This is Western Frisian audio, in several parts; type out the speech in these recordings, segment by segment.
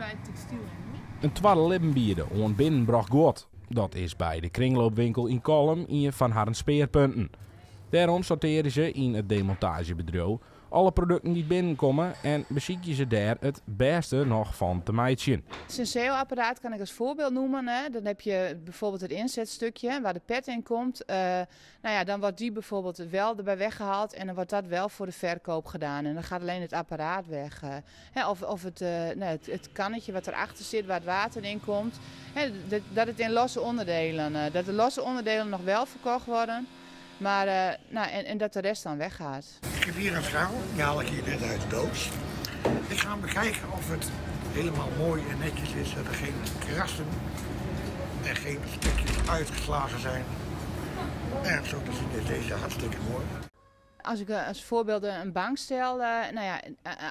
by it tekstyl yn. In twadde libben biede oan binnenbrocht guod. Dat is by de kringloopwinkel yn Kollum ien fan harren spearpunten. Dêrom sortearje se yn it demontaazjebedriuw alle produkten dy't binnenkomme en besykje se dêr it bêste noch fan te meitsjen. Het Senseo-apparaat kan ik als voorbeeld noemen. Hè. Dan heb je bijvoorbeeld het inzetstukje waar de pet in komt. Nou ja, dan wordt die bijvoorbeeld wel erbij weggehaald en dan wordt dat wel voor de verkoop gedaan. En dan gaat alleen het apparaat weg. Hè, of nou, het kannetje wat erachter zit, waar het water in komt. Hè, dat het in losse onderdelen, dat de losse onderdelen nog wel verkocht worden. Maar, nou, en dat de rest dan weggaat. Ik heb hier een schaal, die haal ik hier net uit de doos. Ik ga hem bekijken of het helemaal mooi en netjes is, dat er geen krassen en geen stukjes uitgeslagen zijn. En zo te zien is deze hartstikke mooi. Als ik als voorbeeld een bankstel, nou ja,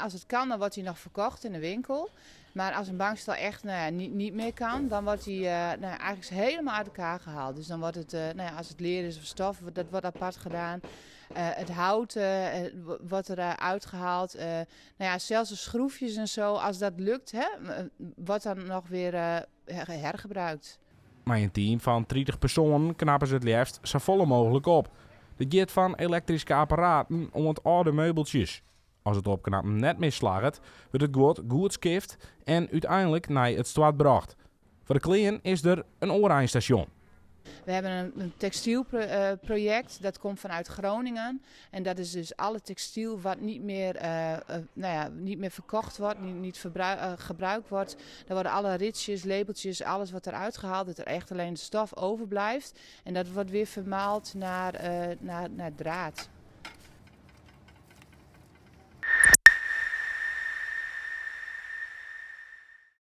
als het kan, dan wordt die nog verkocht in de winkel. Maar als een bankstel echt, nou ja, niet meer kan, dan wordt die nou ja, eigenlijk helemaal uit elkaar gehaald. Dus dan wordt het, nou ja, als het leer is of stof, dat wordt apart gedaan. Het hout wordt eruit gehaald. Nou ja, zelfs de schroefjes en zo, als dat lukt, hè, wordt dan nog weer hergebruikt. Mei in team fan 30 persoanen knappe se it leafst safolle mooglik op. Dat giet fan elektryske apparaten oant âlde meubeltsjes. As it opknappen net mear slagget, wurdt it guod goed skift en úteinlik nei it stoart brocht. Foar de klean is der in oar einstasjon. We hebben een textielproject, dat komt vanuit Groningen. En dat is dus alle textiel wat niet meer, nou ja, niet meer verkocht wordt, niet gebruikt wordt. Daar worden alle ritsjes, labeltjes, alles wordt eruit gehaald, dat er echt alleen de stof overblijft. En dat wordt weer vermaald naar draad.